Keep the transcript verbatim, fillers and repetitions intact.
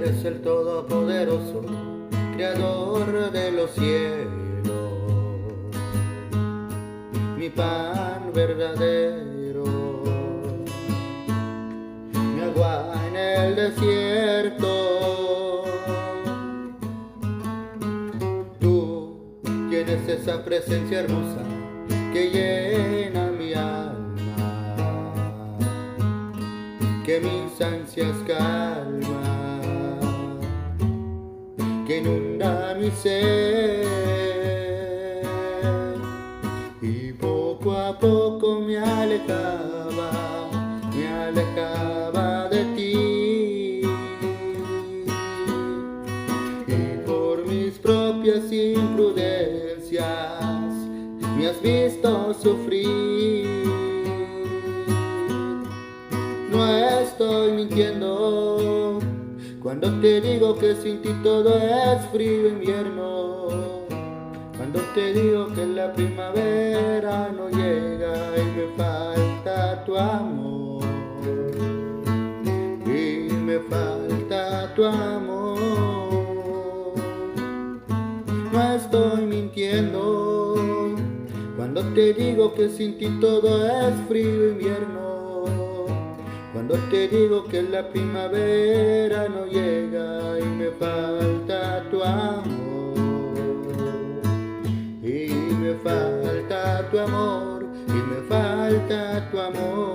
Es el Todopoderoso, Creador de los cielos, mi pan verdadero, mi agua en el desierto. Tú tienes esa presencia hermosa que llena mi alma, que mis ansias calma, que inunda mi ser. Y poco a poco me alejaba, me alejaba de ti. Y por mis propias imprudencias me has visto sufrir. No estoy mintiendo cuando te digo que sin ti todo es frío invierno. Cuando te digo que la primavera no llega y me falta tu amor. Y me falta tu amor. No estoy mintiendo cuando te digo que sin ti todo es frío invierno. Cuando te digo que la primavera no llega y me falta tu amor. Y me falta tu amor, y me falta tu amor.